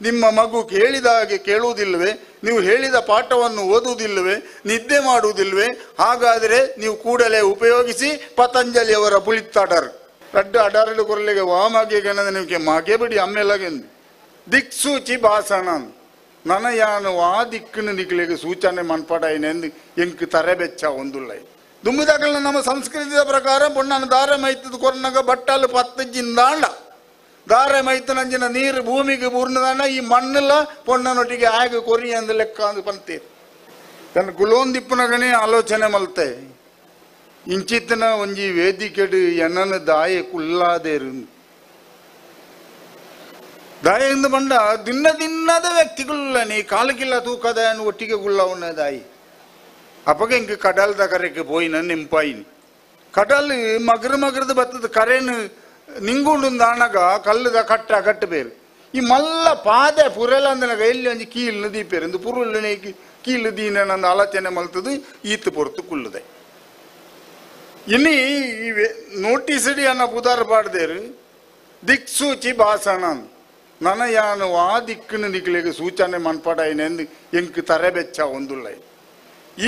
ನಿಮ್ಮ ಮಗು ಕೇಳಿದ ಹಾಗೆ ಕೇಳುವುದಿಲ್ಲವೇ? ನೀವು ಹೇಳಿದ ಪಾಠವನ್ನು ಓದುವುದಿಲ್ಲವೇ? ನಿದ್ದೆ ಮಾಡುವುದಿಲ್ಲವೇ? ಹಾಗಾದರೆ ನೀವು ಕೂಡಲೇ ಉಪಯೋಗಿಸಿ ಪತಂಜಲಿಯವರ ಪುಳಿತ್ತಾಡರ್ ರಡ್ಡು ಅಡರಡು ಕೊರಲಿಗೆ ವಾಮಗೆ ನಿಮಗೆ ಮಗೆ ಬಿಡಿ ಅಮ್ಮೆಲಗೆಂದು ದಿಕ್ಸೂಚಿ ಭಾಸಣ ನನ ಯಾನು ಆ ದಿಕ್ಕನ್ನು ನಿಕ್ಲಿಗೆ ಸೂಚನೆ ಮನ್ಪಡೈನೆಂದು ಎಂಕ್ ತರೆ ಬೆಚ್ಚ ಒಂದುಲ್ಲ. ದುಂಬಿದಾಗಲ ನಮ್ಮ ಸಂಸ್ಕೃತಿಯ ಪ್ರಕಾರ ಪೊಣ್ಣನ ದಾರೆ ಮೈತದ ಕೊರ್ನಗ ಬಟ್ಟಲು ಪತ್ತಜ್ಜಿಂದಾಂಡ ದಾರೆ ಮೈತನಂಜಿನ ನೀರು ಭೂಮಿಗೆ ಬೂರ್ನದಾಂಡ ಈ ಮಣ್ಣೆಲ್ಲ ಪೊಣ್ಣನೊಟ್ಟಿಗೆ ಆಗ ಕೊರಿ ಅಂದ ಲೆಕ್ಕ ಅಂದು ಪಂತೀರು. ತನ್ನ ಗುಲೋಂದಿಪ್ಪನಗನೇ ಆಲೋಚನೆ ಮಲ್ತೆ ಇಂಚಿತ್ತನ ಒಂಜಿ ವೇದಿಕೆಡು ಎನ್ನನ ದಾಯ ಕುಲ್ಲಾದೇರು ದಾಯ ಎಂದು ಬಂಡ ದಿನ ದಿನದ ವ್ಯಕ್ತಿಗುಲ್ಲ ನೀ ಕಾಲಕ್ಕಿಲ್ಲ ತೂಕದ ಒಟ್ಟಿಗೆ ಗುಲ್ಲ ಉನ್ನ ದಾಯಿ ಅಪ್ಪಗೆ ಹಿಂಗೆ ಕಡಲ್ದ ಕರೆಗೆ ಪೋಯಿನ ನಿಂಪಾಯಿನಿ ಕಡಲ್ ಮಗರು ಮಗರದ ಬತ್ತದ ಕರೆನು ನಿಂಗುಂಡು ಆನಗ ಕಲ್ಲುದ ಕಟ್ಟ ಕಟ್ಟು ಬೇರು ಈ ಮಲ್ಲ ಪಾದೆ ಪುರೆಲ ಅಂದನಗ ಎಲ್ಲಿ ಒಂಜಿ ಕೀಲ್ ದೀಪೇರು ಇಂದು ಪುರುಲ್ ಕೀಲು ದೀನ ಆಲೋಚನೆ ಮಲ್ತದು ಈತು ಪೊರ್ತು ಕುಲ್ಲುದೆ. ಇನ್ನು ಈ ನೋಟಿಸ್ ಅನ್ನ ಪುದಾರ ಪಾಡ್ದೇರು ದಿಕ್ಸೂಚಿ ಭಾಸಣ ನನ ಯಾನು ಆ ದಿಕ್ಕನ್ನು ನಿಕ್ಲಿಗೆ ಸೂಚನೆ ಮನ್ಪಡೈನೆಂದು ಎಂಕ್ ತರೆ ಬೆಚ್ಚ ಒಂದುಲ್ಲ.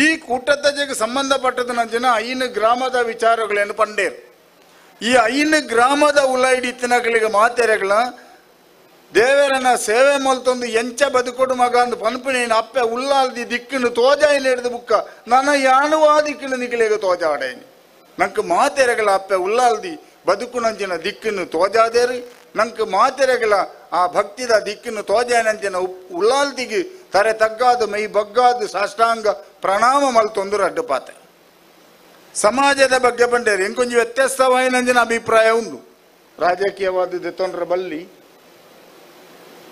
ಈ ಕೂಟದ ಸಂಬಂಧಪಟ್ಟದ ಜನ ಐನು ಗ್ರಾಮದ ವಿಚಾರಗಳೇನು ಪಂಡೇರು. ಈ ಐನು ಗ್ರಾಮದ ಉಲೈಡಿತ್ತಿನಗಳಿಗೆ ಮಾತೆರೆಗಳ ದೇವರನ್ನ ಸೇವೆ ಮಲ್ತೊಂದು ಎಂಚ ಬದುಕೊಡು ಮಗ ಅಂದು ಪನ್ಪುನೇನು ಅಪ್ಪೆ ಉಲ್ಲಾಲ್ದಿ ದಿಕ್ಕನ್ನು ತೋಜಾಯಿನ ಹಿಡಿದು ಬುಕ್ಕ ನನ್ನ ಯಾನು ಆ ದಿಕ್ಕನ್ನು ನಿಕ್ಲಿಗೆ ತೋಜಾಡೇನಿ ನಂಗೆ ಮಾತೆರೆಗಳ ಅಪ್ಪೆ ಉಲ್ಲಾಲ್ದಿ ಬದುಕುನಂಚಿನ ದಿಕ್ಕನ್ನು ತೋಜಾದೇರು ನಂಗೆ ಮಾತೆರೆಗಳ ಆ ಭಕ್ತಿದ ದಿಕ್ಕನ್ನು ತೋಜಾನಂಚಿನ ಉಲ್ಲಾಲ್ದಿಗೆ ತರೆ ತಗ್ಗಾದು ಮೈ ಬಗ್ಗಾದು ಸಾಷ್ಟಾಂಗ ಪ್ರಣಾಮ ಮಲ್ತೊಂದು ರಡ್ಡುಪಾತೆ. ಸಮಾಜದ ಬಗ್ಗೆ ಬಂಡೇರು ಎಂಕೊಂಜಿ ವ್ಯತ್ಯಾಸವಾಯಿನಂಜಿನ ಅಭಿಪ್ರಾಯ ಉಂಡು ರಾಜಕೀಯವಾದ ತೊಂದರೆ ಬಲ್ಲಿ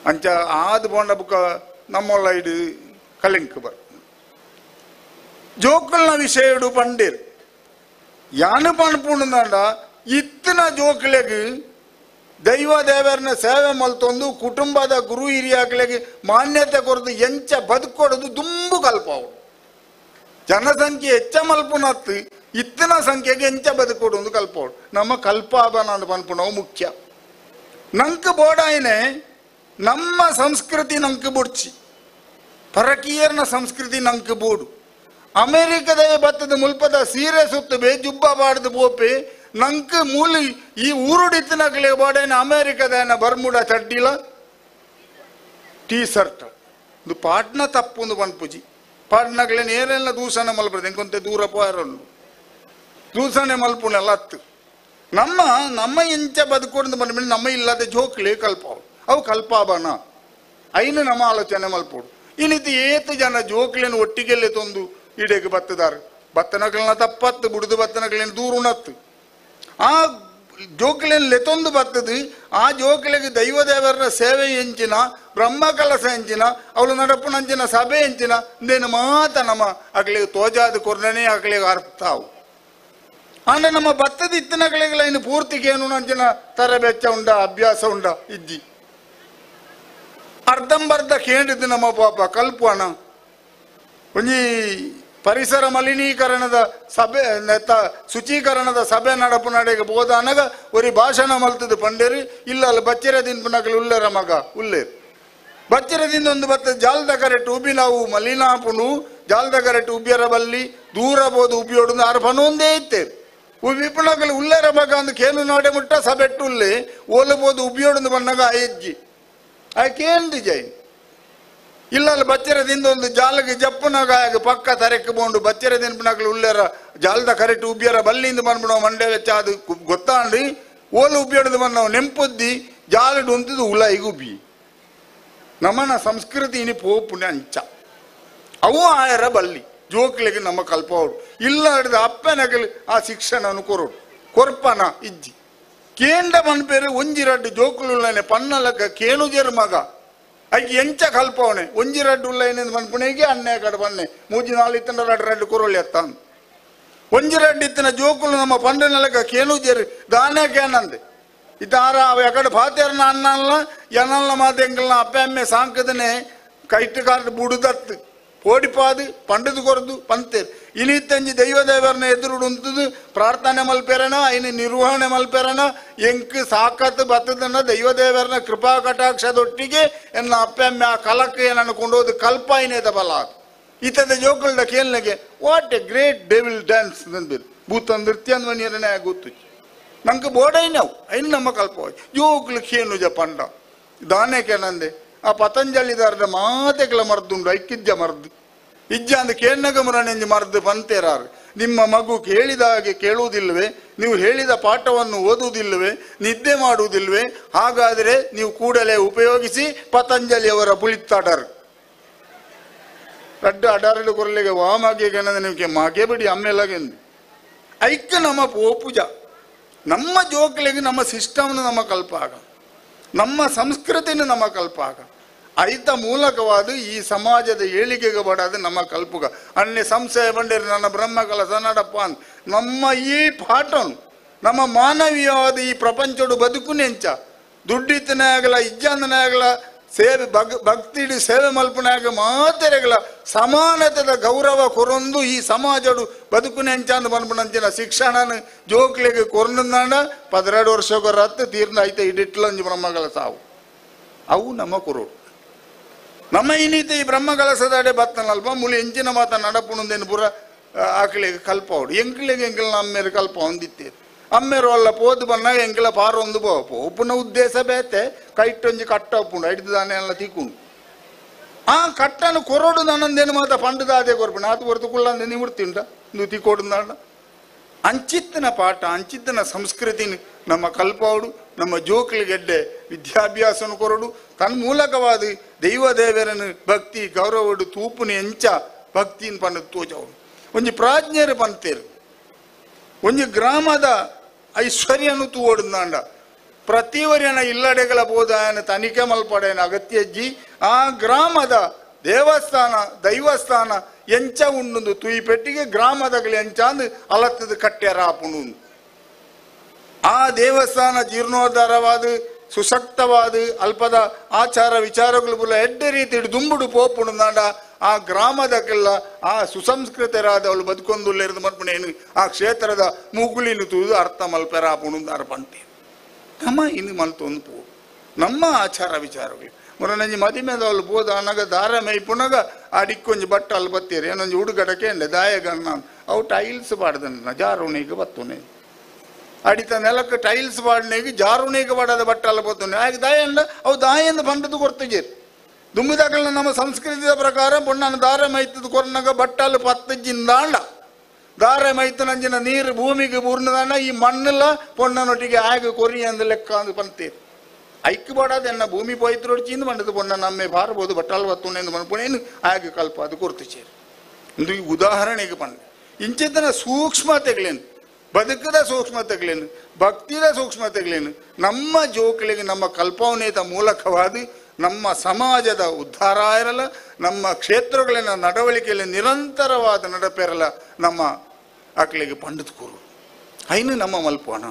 ಅಂಚ ಆದು ಬೋಂಡ ಬುಕ್ಕ ನಮ್ಮೊಲ್ಲ ಇಡು ಕಲಿಂಕ್ ಬರ್ ಜೋಕಲ್ನ ವಿಷಯಡು ಪಂಡೇರು ಯಾನು ಪನ್ಪುಂಡ ಇತ್ತಿನ ಜೋಕ್ಲೆಗ್ ದೈವ ದೇವರನ್ನ ಸೇವೆ ಮಲ್ತೊಂದು ಕುಟುಂಬದ ಗುರು ಹಿರಿಯಾಕ್ಲೆಗ್ ಮಾನ್ಯತೆ ಕೊರದು ಎಂಚ ಬದುಕೊಡದು ದುಂಬು ಕಲ್ಪಾವು. ಜನಸಂಖ್ಯೆ ಹೆಚ್ಚ ಮಲ್ಪುನತ್ತು ಇತ್ತಿನ ಸಂಖ್ಯೆಗೆ ಎಂಚ ಬದುಕೊಡು ಕಲ್ಪೋಡು ನಮ್ಮ ಕಲ್ಪಾಬನ ಪನ್ಪುನವು ಮುಖ್ಯ. ನಂಕ್ ಬೋಡಾಯಿನೆ ನಮ್ಮ ಸಂಸ್ಕೃತಿ ನಂಕ್ ಬುಡ್ಚಿ ಪರಕೀಯರ್ನ ಸಂಸ್ಕೃತಿ ನಂಕ್ ಬೋಡು. ಅಮೆರಿಕದ ಬತ್ತದ ಮುಲ್ಪದ ಸೀರೆ ಸುತ್ತು ಬೇ ಜುಬ್ಬ ಬಾಡ್ದು ಪೋಪೆ ನಂಕ್ ಮೂಲಿ ಈ ಊರುಡಿತ್ತಿನಕ್ಲೆ ಬಾಡೇನ ಅಮೆರಿಕದ ಬರ್ಮುಡ ಚಡ್ಡಿಲ ಟೀ ಶರ್ಟ್ ಇದು ಪಾಟ್ನ ತಪ್ಪು ಪನ್ಪುಜಿ ಪಾಟ್ನಕ್ಲೆ ನೇರೆಲ್ಲ ದೂಷಣೆ ಮಲ್ಪುದು ಎಂಕೊಂತೆ ದೂರ ಪೋಯರನ್ನು ದೂಷಣೆ ಮಲ್ಪುನೆಲ್ಲ ಹತ್ತು ನಮ್ಮ ನಮ್ಮ ಎಂಚ ಬದುಕೊಂಡು ಬಂದ ನಮ್ಮ ಇಲ್ಲದೆ ಜೋಕ್ಲೆ ಕಲ್ಪಾವು ಅವು ಕಲ್ಪಾಬನ ಐನು ನಮ್ಮ ಆಲೋಚನೆ ಮಲ್ಪೋಡು. ಇನ್ನಿತಿ ಏತು ಜನ ಜೋಕ್ಲೇನು ಒಟ್ಟಿಗೆಲ್ಲೇ ತಂದು ಇಡೆಗೆ ಬತ್ತದಾರ ಬತ್ತನಗಳನ್ನ ತಪ್ಪತ್ತು ಬುಡಿದು ಬತ್ತನಗಳೇನು ದೂರ ಉಣತ್ತು ಆ ಜೋಕ್ಲೇನು ಲೆತೊಂದು ಬತ್ತದು ಆ ಜೋಕ್ಲೆಗೆ ದೈವದೇವರ ಸೇವೆ ಎಂಚಿನ ಬ್ರಹ್ಮಕಲಸ ಎಂಚಿನ ಅವಳು ನಡಪುನಂಚಿನ ಸಭೆ ಎಂಚಿನ ಇಂದೇನು ಮಾತ ನಮ್ಮ ಅಗ್ಲಿಗೆ ತೋಜಾದ ಕೊರ್ಣನೆ ಅಗ್ಲಿಗೆ ಅರ್ಥ ಅವು. ಆಂಡ ನಮ್ಮ ಬತ್ತದ ಇತ್ತಿನಗಳಿಗೆಲ್ಲ ಇನ್ನು ಪೂರ್ತಿಗೆ ಏನು ನಂಚಿನ ತರಬೆಚ್ಚ ಉಂಡ ಅಭ್ಯಾಸ ಉಂಡ ಇಜ್ಜಿ ಅರ್ಧಂಬರ್ಧ ಕೇಳಿದ್ದು ನಮ್ಮ ಪಾಪ ಕಲ್ಪಣ ಒಂಜಿ ಪರಿಸರ ಮಲಿನೀಕರಣದ ಸಭೆ ಶುಚೀಕರಣದ ಸಭೆ ನಡಪು ನಡೆಗೆ ಬೋದಾನಗ ಒರಿ ಭಾಷಣ ಮಲ್ತದ್ದು ಪಂಡೇರಿ ಇಲ್ಲ ಅಲ್ಲ ಬಚ್ಚಿರ ದಿನ್ಪುನಗಲು ಉಲ್ಲೇರ ಮಗ ಉಲ್ಲೇರು ಬಚ್ಚಿರದಿಂದ ಒಂದು ಬತ್ತ ಜಾಲದ ಕರೆಟ್ ಉಬ್ಬಿ ನಾವು ಮಲಿನಾಪುನು ಜಾಲದ ಕರೆಟ್ ಉಬ್ಬಿಯರ ಬಲ್ಲಿ ದೂರ ಬೋದು ಉಬ್ಬಿಯೋಡು ಆರು ಪನೊಂದೇ ಇತ್ತೇರು ಉಬ್ಬಿಪುನಗಲು ಉಲ್ಲೇರ ಮಗ ಅಂದು ಕೇನು ನಾಡೆ ಮುಟ್ಟ ಸಬೆಟ್ಟು ಉಲ್ಲೆ ಓಲಬೋದು ಉಬ್ಬಿಯೋಡು ಬಣ್ಣಗ ಅಜ್ಜಿ ಆಕೆ ಜೈನ್ ಇಲ್ಲ ಅಲ್ಲ ಬಚ್ಚರದಿಂದ ಒಂದು ಜಾಲಗೆ ಜಪ್ಪುನಾಗ ಆಗ ಪಕ್ಕ ತರೆಕ್ ಬೋಂಡು ಬಚ್ಚರ ದಿನಪುನಾಗಲು ಉಲ್ಲೇರ ಜಾಲದ ಕರೆಕ್ಟ್ ಉಬ್ಬಿಯರ ಬಲ್ಲಿಂದ ಬಂದ್ಬಿಡೋ ಮಂಡೆ ವೆಚ್ಚ ಅದು ಗೊತ್ತಾಂಡಿ ಓಲು ಉಬ್ಬಿಯೋದು ಬಂದು ನಾವು ನೆಂಪುದ್ದಿ ಜಾಲಡು ಉಂತಿದ್ದು ಉಲಾಯಿಗೆ ಉಬ್ಬಿ ನಮ್ಮನ ಸಂಸ್ಕೃತಿ ಇನಿ ಪೋಪುನೆ ಅಂಚ ಅವು ಆಯರ ಬಲ್ಲಿ ಜೋಕ್ಲಿಗೆ ನಮ್ಮ ಕಲ್ಪವರು ಇಲ್ಲ ಹಿಡಿದು ಅಪ್ಪನಗಲಿ ಆ ಶಿಕ್ಷಣವನ್ನು ಕೊರೋಡು ಕೊರ್ಪನ ಇಜ್ಜಿ ಕೇಂದ್ರ ಮನ್ಪೇರು ಒಂಜಿ ರಡ್ಡು ಜೋಕುಲುಲ್ಲನೆ ಪನ್ನಲಕ ಕೇಣುಜೆರ್ ಮಗ ಐಕ್ ಎಂಚ ಕಲ್ಪವನೆ ಒಂಜಿ ರಡ್ಡು ಉಲ್ಲೈನೆ ಮನ್ಪುಣೆಗೆ ಅನ್ನೆ ಕಡೆ ಬನ್ನೆ ಮೂಜಿ ನಾಲು ಇತ್ತನ ರಡ್ಡು ರಡ್ಡು ಕೊರೊಳ್ಳಿ ಅತ್ತಾನ್ ಒಂಜಿ ರಡ್ಡು ಇತ್ತನ ಜೋಕುಲು ನಮ್ಮ ಪಂಡನಲಕ ಕೇಣುಜೆರ್ ದಾನೆ ಕೇನಂದೆ ಇತ್ತಾರ ಅವ ಎಕಡೆ ಫಾತೇರ್ನ ಅಣ್ಣಲ್ಲ ಎನಲ್ಲ ಮಾತೆಂಗಲ್ನ ಅಪ್ಪೆ ಅಮ್ಮೆ ಸಾಂಕದನೆ ಕೈಟು ಕಾಲು ಬುಡುದತ್ತು ಪೋಡಿಪಾದು ಪಂಡದು ಕೊರದು ಪಂತೇರು ಇನಿತ್ತಂಜಿ ದೈವದೇವರನ್ನ ಎದುರುಡುಂತದು ಪ್ರಾರ್ಥನೆ ಮಲ್ಪೆರನ ಐನ ನಿರ್ವಹಣೆ ಮಲ್ಪೆರನ ಎಂಕ್ ಸಾಕತ್ ಬತ್ತದನ್ನ ದೈವದೇವರನ ಕೃಪಾ ಕಟಾಕ್ಷದೊಟ್ಟಿಗೆ ಎನ್ನ ಅಪ್ಪೆಮ್ಮೆ ಆ ಕಲಕ್ಕೆ ಏನನ್ನು ಕೊಂಡೋದು ಕಲ್ಪ ಐನೇದ ಬಲ ಇತದ ಜೋಕುಲ್ಡ ಕೇಳ್ನಗೆ what a great devil dance ಅಂದಿರು ಭೂತ ನೃತ್ಯ ಅಂದ್ಮನಿಯರನೇ ಗೊತ್ತು ನಂಗೆ ಬೋಡೈನವು ಐನು ನಮ್ಮ ಕಲ್ಪ ಜೋಕುಲು ಕೇನುಜ ಪಂಡ ದಾನೇಕೆ ನಂದೆ ಆ ಪತಂಜಲಿದಾರದ ಮಾತೆಗಳ ಮರ್ದುಂಡು ಐಕ್ಕಿಜ್ಜ ಮರ್ದು ಇಜ್ಜ ಅಂದ ಕೇಳ್ನಗ ಮುರನೆಂಜಿ ಮರ್ದು ಪಂತೇರಾರು ನಿಮ್ಮ ಮಗು ಕೇಳಿದ ಹಾಗೆ ಕೇಳುವುದಿಲ್ಲವೇ, ನೀವು ಹೇಳಿದ ಪಾಠವನ್ನು ಓದುವುದಿಲ್ಲವೇ, ನಿದ್ದೆ ಮಾಡುವುದಿಲ್ಲವೇ, ಹಾಗಾದರೆ ನೀವು ಕೂಡಲೇ ಉಪಯೋಗಿಸಿ ಪತಂಜಲಿಯವರ ಪುಳಿತ್ತಾಡರು ರಡ್ಡು ಅಡಾರಡು ಕೊರಲಿಗೆ ವಾಮಾಗೆ ನಿಮಗೆ ಮಗೆ ಬಿಡಿ ಅಮ್ಮೆಲಾಗೆಂದು ಐಕ್ಯ ನಮ್ಮ ಪೋಪುಜ ನಮ್ಮ ಜೋಕ್ಲಿಗೆ ನಮ್ಮ ಸಿಸ್ಟಮ್ನ ನಮ್ಮ ಕಲ್ಪಾಗ ನಮ್ಮ ಸಂಸ್ಕೃತಿನ ನಮ್ಮ ಕಲ್ಪಾಗ ಐತ ಮೂಲಕವಾದ ಈ ಸಮಾಜದ ಏಳಿಗೆಗೆ ಬಡಾದ ನಮ್ಮ ಕಲ್ಪುಗ ಅನ್ಯ ಸಂಶಯ ಬಂಡಿರು ನನ್ನ ಬ್ರಹ್ಮಕಲ ಸನ್ನಡಪ್ಪ ಅಂತ ನಮ್ಮ ಈ ಪಾಠನು ನಮ್ಮ ಮಾನವೀಯವಾದ ಈ ಪ್ರಪಂಚಡು ಬದುಕು ನೆಂಚ ದುಡ್ಡಿತನಾಗಲ ಇಜ್ಜಂದನಾಗಲ ಸೇವೆ ಭಕ್ತಿಡು ಸೇವೆ ಮಲ್ಪನಾಗ ಮಾತೆರೆಗಳ ಸಮಾನತೆದ ಗೌರವ ಕೊರೊಂದು ಈ ಸಮಾಜಡು ಬದುಕು ನೆಂಚ ಅಂದ್ ಬಂದ್ಬಿಡಂಚಿನ ಶಿಕ್ಷಣನ ಜೋಕ್ಲಿಗೆ ಕೊರೊಂದಾಂಡ 12 ವರ್ಷ ರತ್ತು ತೀರ್ನ ಐತೆ ಇಡಿಟ್ಲಂಜಿ ಬ್ರಹ್ಮಗಳ ಸಾವು ಅವು ನಮ್ಮ ಕೊರೋಡು ನಮ್ಮ ಈ ನೀತಿ ಈ ಬ್ರಹ್ಮಕಲಸದಾಡೆ ಬತ್ತನಲ್ಪ ಮುಳಿ ಎಂಚಿನ ಮಾತ ನಡಪುಣಂದೇನು ಪೂರ ಆಕಳಿಗೆ ಕಲ್ಪವಡು ಎಂಕ್ಲಿಗೆ ಎಂಕಲ್ ಅಮ್ಮೇರು ಕಲ್ಪ ಹೊಂದಿತ್ತೇರು ಅಮ್ಮೇರು ಅಲ್ಲ ಪೋದು ಬನ್ನಾಗ ಎಂಕಲ ಪಾರೊಂದು ಪೋ ಉಪ್ಪುನ ಉದ್ದೇಶ ಬೇತೆ ಕೈಟೊಂಜಿ ಕಟ್ಟ ಉಪ್ಪುಂಡು ಐದು ದಾನೆ ಎಲ್ಲ ತಿಕ್ಕೊಂಡು ಆ ಕಟ್ಟನು ಕೊರೋಡು ನನ್ನಂದೇನು ಮಾತ ಪಂಡದಾದೆ ಕೊರ್ಪುಣ ಆತು ಹೊರತು ಕುಳ್ಳಂದೆ ನಿವೃತ್ತಿಂಡ ನೀವು ತಿಕ್ಕೋಡು ಅಂಚಿತ್ತನ ಪಾಠ ಅಂಚಿತ್ತನ ಸಂಸ್ಕೃತಿನ ನಮ್ಮ ಕಲ್ಪವಡು ನಮ್ಮ ಜೋಕ್ಲಿಗೆಡ್ಡೆ ವಿದ್ಯಾಭ್ಯಾಸನ ಕೊರಡು ತನ್ನ ಮೂಲಕವಾದ ದೈವದೇವರನ್ನು ಭಕ್ತಿ ಗೌರವಡು ತೂಪುನ ಎಂಚ ಭಕ್ತಿನ ಪಂಡ ತೋಜವಡು ಒಂಜಿ ಪ್ರಾಜ್ಞರು ಪಂತೇರು ಒಂಜಿ ಗ್ರಾಮದ ಐಶ್ವರ್ಯನು ತೂವಡುಂದಾಂಡ ಪ್ರತಿವರ್ಯನ ಇಲ್ಲಡೆಗಳ ಬೋಧಾಯನ ತನಿಖೆ ಮಲ್ಪಡೆಯನ ಅಗತ್ಯಜ್ಜಿ ಆ ಗ್ರಾಮದ ದೇವಸ್ಥಾನ ದೈವಸ್ಥಾನ ಎಂಚ ಉಂಡು ತುಯಿ ಪೆಟ್ಟಿಗೆ ಗ್ರಾಮದಗಳು ಎಂಚ ಅಂದು ಅಲತ್ತದ ಕಟ್ಟೆರಾಪುಂಡು ಆ ದೇವಸ್ಥಾನ ಜೀರ್ಣೋದ್ಧಾರವಾದ ಸುಶಕ್ತವಾದ ಅಲ್ಪದ ಆಚಾರ ವಿಚಾರಗಳು ಬುಲ ಎಡ್ಡೆ ರೀತಿ ದುಂಬುಡು ಪೋಪುಂಡಾಂಡ ಆ ಗ್ರಾಮದಕ್ಕೆಲ್ಲ ಆ ಸುಸಂಸ್ಕೃತರಾದ ಅವಳು ಬದುಕೊಂದುಲ್ಲೇರ್ದು ಮಲ್ಪುಣೇನು ಆ ಕ್ಷೇತ್ರದ ಮೂಗುಲಿನ ತೂದು ಅರ್ಥ ಮಲ್ಪೆರಾಪುಂಡು ಪಂತೆ ನಮ್ಮ ಇನ್ನು ಮಲ್ತೊಂದು ಪೋ ನಮ್ಮ ಆಚಾರ ವಿಚಾರಗಳು ಮೊರನಂಜಿ ಮದಿಮೆದ ಅವಳು ಬೋದ ಅನಗ ದಾರ ಮೈಪುನಗ ಅಡಿಕ್ಕೊಂಜಿ ಬಟ್ಟ ಅಲ್ಲಿ ಬತ್ತೀರಿ ಏನೊಂಜಿ ಹುಡುಗಡಕ್ಕೆ ಅಂಡೆ ದಾಯಗಣ್ಣ ಅವು ಟೈಲ್ಸ್ ಪಾಡ್ದನ್ನ ಜಾರುಣಿಗೆ ಬತ್ತುನೆ ಅಡಿತ ನೆಲಕ್ಕೆ ಟೈಲ್ಸ್ ಪಾಡನೆಗೆ ಜಾರುಣಿಗೆ ಪಾಡದ ಬಟ್ಟ ಅಲ್ಲ ಬತ್ತುನೆ ಹಾಗೆ ದಾಯಂಡ ಅವು ದಾಯಿಂದ ಬಂಡದು ಕೊರ್ತುಜೇರಿ ದುಮ್ಮಿದಾಗಲ ನಮ್ಮ ಸಂಸ್ಕೃತಿಯ ಪ್ರಕಾರ ಪೊಣ್ಣನ ದಾರ ಮೈತದ ಕೊರ್ನಗ ಬಟ್ಟಲು ಪತ್ತಜ್ಜಿಂದಾಂಡ ದಾರ ಮೈತನಂಜಿನ ನೀರು ಭೂಮಿಗೆ ಬೂರ್ನದಾಂಡ ಈ ಮಣ್ಣೆಲ್ಲ ಪೊಣ್ಣನೊಟ್ಟಿಗೆ ಆಗ ಕೊರಿ ಅಂದ ಲೆಕ್ಕ ಅಂದು ಪಂತೀರಿ ಐಕ್ಯ ಬಾಡಾದ ಎನ್ನ ಭೂಮಿ ಪೋಯ್ತಿರೊಡ್ಚಿಂದು ಬಂಡದು ಪೊಣ್ಣ ನಮ್ಮೆ ಬಾರಬಹುದು ಬಟ್ಟಲು ಬತ್ತುನೆ ಮನ್ಪುಣೇನು ಆಗ ಕಲ್ಪ ಅದು ಕೊರ್ತು ಸೇರಿ ಒಂದು ಉದಾಹರಣೆಗೆ ಪಂಡ ಇಂಚಿತನ ಸೂಕ್ಷ್ಮತೆಗಳೇನು ಬದುಕದ ಸೂಕ್ಷ್ಮತೆಗಳೇನು ಭಕ್ತಿದ ಸೂಕ್ಷ್ಮತೆಗಳೇನು ನಮ್ಮ ಜೋಕ್ಲಿಗೆ ನಮ್ಮ ಕಲ್ಪವನೇತ ಮೂಲಕವಾದ ನಮ್ಮ ಸಮಾಜದ ಉದ್ಧಾರ ಇರಲ್ಲ ನಮ್ಮ ಕ್ಷೇತ್ರಗಳಿನ ನಡವಳಿಕೆಯಲ್ಲಿ ನಿರಂತರವಾದ ನಡಪೆರಲ್ಲ ನಮ್ಮ ಆಕಳಿಗೆ ಪಂಡದ ಕೂರು ಐನು ನಮ್ಮ ಮಲ್ಪೋಣ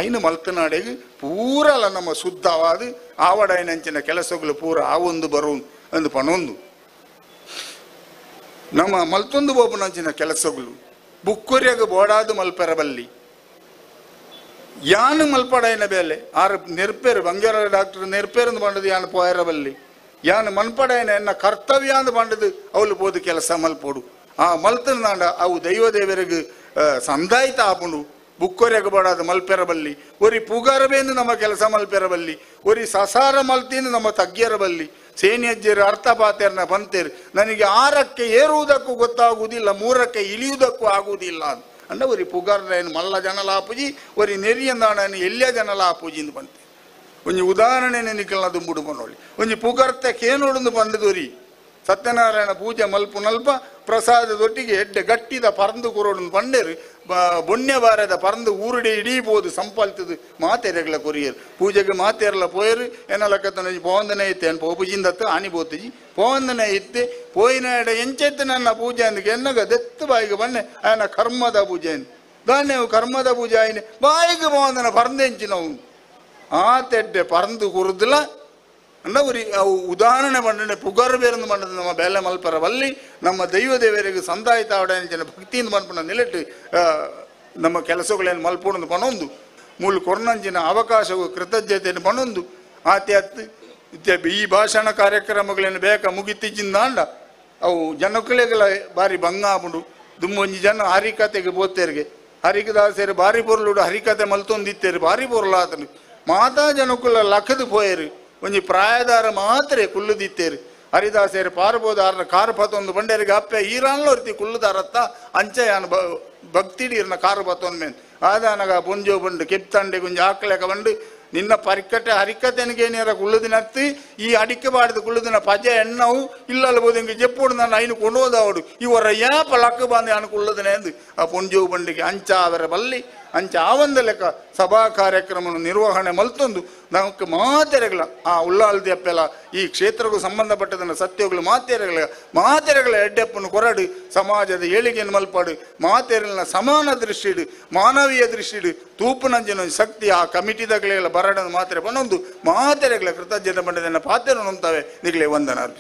ಐನು ಮಲ್ತನಾಡೆಗೆ ಪೂರಲ್ಲ ನಮ್ಮ ಶುದ್ಧವಾದ ಆವಡೈನಂಚಿನ ಕೆಲಸಗಳು ಪೂರ ಆ ಒಂದು ಬರು ಅಂದು ಪಣೊಂದು ನಮ್ಮ ಮಲ್ತೊಂದು ಬೋಪನಂಚಿನ ಕೆಲಸಗಳು ಬುಕ್ಕುರ್ಯಾಗ ಬೋಡಾದು ಮಲ್ಪೆರಬಲ್ಲಿ ಯಾನು ಮಲ್ಪಡೈನ ಬೇಲೆ ಆರು ನೆರ್ಪೇರು ಬಂಗೇರ ಡಾಕ್ಟರ್ ನೆರ್ಪೇರಂದು ಬಂಡದು ಯಾನು ಪೋಯರಬಲ್ಲಿ ಯಾನು ಮನ್ಪಡೈನ ಎನ್ನ ಕರ್ತವ್ಯ ಅಂದು ಬಂಡದು ಅವಳು ಬೋದು ಕೆಲಸ ಮಲ್ಪೋಡು ಆ ಮಲ್ತನಾಂಡ ಅವು ದೈವದೇವರಿಗೆ ಸಂದಾಯಿತ ಆಪುಂಡು ಬುಕ್ಕೊರೆಗ ಬಡಾದ ಮಲ್ಪೆರಬಲ್ಲಿ ಒರಿ ಪೂಗಾರಬೇಂದು ನಮ್ಮ ಕೆಲಸ ಮಲ್ಪೆರಬಲ್ಲಿ ಒರಿ ಸಸಾರ ಮಲ್ತಿಂದು ನಮ್ಮ ತಗ್ಗಿಯರಬಲ್ಲಿ ಸೇನಿಯಜ್ಜರು ಅರ್ಥ ಪಾತೇರ್ನ ಬಂತೇರು ನನಗೆ 6ಕ್ಕೆ ಏರುವುದಕ್ಕೂ ಗೊತ್ತಾಗುವುದಿಲ್ಲ 3ಕ್ಕೆ ಇಳಿಯುವುದಕ್ಕೂ ಆಗುವುದಿಲ್ಲ ಅಂತ ಅಂಡ ಒರಿ ಪುಗಾರನ ಮಲ್ಲ ಜನಲಾಪುಜಿ ಒರಿ ನೆರಿಯಂದಾಣನ ಎಲ್ಲಿಯ ಜನಲಾಪುಜಿ ಎಂದು ಬಂತೆ ಒಂಜಿ ಉದಾಹರಣೆ ನಿಕ್ಕಲ್ನ ದುಂಬುಡು ಬನ್ನೋಳಿ ಒಂಜಿ ಪುಗರ್ತೆ ಕೇನೋಡೊಂದು ಬಂದದೊರಿ ಸತ್ಯನಾರಾಯಣ ಪೂಜೆ ಮಲ್ಪುನಲ್ಪ ಪ್ರಸಾದದೊಟ್ಟಿಗೆ ಎಡ್ಡೆ ಗಟ್ಟಿದ ಪರಂದು ಕೊರೋಡೊಂದು ಬಂಡೇರು ಬೊಣ್ಯ ಬಾರದ ಪರಂದು ಊರುಡೆ ಇಡೀಬೋದು ಸಂಪಾಲ್ತದು ಮಾತೆರೆಗಳ ಕೊರಿಯರು ಪೂಜೆಗೆ ಮಾತೆರಲ ಪೋಯರು ಎನ್ನಲಕ್ಕತ್ತನ ಪೋವಂದನೆ ಇತ್ತೆ ಏನು ಪೋಪುಜಿಂದತ್ತು ಆನಿ ಬೋತುಜಿ ಪೋವಂದನೆ ಇತ್ತೆ ಪೋಯಿನ ಎಡೆ ಎಂಚೆತ್ತು ನನ್ನ ಪೂಜೆ ಅಂದಕ್ಕೆ ಎನ್ನಗ ದೆತ್ತು ಬಾಯಿಗೆ ಬನ್ನೆ ಆಯನ ಕರ್ಮದ ಪೂಜೆ ದಾನ್ಯವು ಕರ್ಮದ ಪೂಜೆ ಆಯ್ನೆ ಬಾಯಿಗೆ ಪೋವಂದನ ಪರಂದೆಂಚಿನವು ಆ ತೆಡ್ಡೆ ಪರಂದು ಕುರುದಿಲ್ಲ ಅಂಡ ಉರಿ ಅವು ಉದಾಹರಣೆ ಪಂಡನೆ ಪುಗರ್ ಬೇರಂದು ಪಂಡದ ನಮ್ಮ ಬೇಲೆ ಮಲ್ಪರ ಬಲ್ಲಿ ನಮ್ಮ ದೈವ ದೇವರಿಗೆ ಸಂದಾಯಿತ ಆವಡ ಭಕ್ತಿಯಿಂದ ಮನ್ಪುನ ನಿಲೆಟ್ಟು ನಮ್ಮ ಕೆಲಸಗಳೇನು ಮಲ್ಪುಣದು ಪಣೊಂದು ಮೂಲು ಕೊರ್ನಂಚಿನ ಅವಕಾಶವು ಕೃತಜ್ಞತೆಯನ್ನು ಪಣೊಂದು ಆತೆ ಅತ್ತು ಈ ಭಾಷಣ ಕಾರ್ಯಕ್ರಮಗಳೇನು ಬೇಕ ಮುಗಿತಿಜ್ಜಿಂದಾಂಡ ಅವು ಜನಕ್ಕುಲೆಗಳ ಬಾರಿ ಬಂಗ ಆಪುಂಡು. ದುಮ್ಮೊಂಜಿ ಜನ ಹರಿಕತೆಗೆ ಬೋತೇರಿಗೆ ಹರಿಕದಾಸರು ಬಾರಿ ಪೊರ್ಲುಡು ಹರಿಕತೆ ಮಲ್ತೊಂದಿತ್ತೇರು ಬಾರಿ ಪೊರ್ಲಾತನು ಮಾತಾ ಜನಕ್ಕುಲ ಲಕ್ಕದು ಪೋಯರು ಒಂಜಿ ಪ್ರಾಯದಾರ ಮಾತ್ರೆ ಕುಲ್ಲುದಿತ್ತೇರು ಹರಿದಾಸರು ಪಾರ್ಬೋದಾರನ ಕಾರು ಪತೊಂದು ಬಂಡೇರಿಗೆ ಅಪ್ಪೆ ಈರಾನ್ಲ ಕುಲ್ಲುದಾರತ್ತ ಅಂಚೆಯಾನ ಭಕ್ತಿಡಿ ಇರ್ನ ಕಾರು ಪತ್ತೊಂದು ಮೇನ್ ಆದಾನಗ ಪೊಂಜೋ ಬಂಡು ಕೆಪ್ತಂಡೆ ಗುಂಜಿ ಆಕ್ಲೆಕ ಬಂಡು ನಿನ್ನ ಪರಿಕಟೆ ಹರಿಕತೆನಿಗೇನಾರ ಕುಳ್ಳುದಿನತ್ತಿ ಈ ಅಡಿಕೆ ಬಾಡಿದ ಕುಳ್ಳುದಿನ ಪಜೆ ಎಣ್ಣವು ಇಲ್ಲಲ್ಲ ಬೋದು ಹಿಂಗೆ ಜೆಪ್ಪುಡು ನಾನು ಐನು ಕೊಂಡೋದವಡು ಇವರ ಯಾಪ ಲಕ್ಕ ಬಂದು ಅನು ಕುಳ್ಳುದಿನ ಎಂದು ಆ ಪೊಂಜೋ ಬಂಡಿಗೆ ಅಂಚ ಅವರ ಬಲ್ಲಿ ಅಂಚ ಆವಂದ ಲೆಕ್ಕ ಸಭಾ ಕಾರ್ಯಕ್ರಮ ನಿರ್ವಹಣೆ ಮಲ್ತೊಂದು ನಮಕ್ ಮಾತೆರೆಗಳ ಆ ಉಳ್ಳಾಲ್ದಿ ಅಪ್ಪೆಲ ಈ ಕ್ಷೇತ್ರಕ್ಕೂ ಸಂಬಂಧಪಟ್ಟದನ್ನ ಸತ್ಯಗಳು ಮಾತೆರೆಗಳ ಮಾತೆರೆಗಳ ಎಡ್ಡೆಪ್ಪನು ಕೊರಡು ಸಮಾಜದ ಏಳಿಗೆಯನ್ನು ಮಲ್ಪಾಡು ಮಾತೆರೆಗಳ ಸಮಾನ ದೃಷ್ಟಿಡು ಮಾನವೀಯ ದೃಷ್ಟಿಡು ತೂಪುನಂಜಿನ ಶಕ್ತಿ ಆ ಕಮಿಟಿದಗಳೆಲ್ಲ ಬರಡನ್ನು ಮಾತ್ರೆ ಪನ್ನೊಂದು ಮಾತೆರೆಗಳ ಕೃತಜ್ಞತೆ ಪಂಡದನ್ನ ಪಾತ್ರ ನೊಂತವೆ ನಿಗಲೇ ವಂದನ ಅರ್ಪಿಸಿ.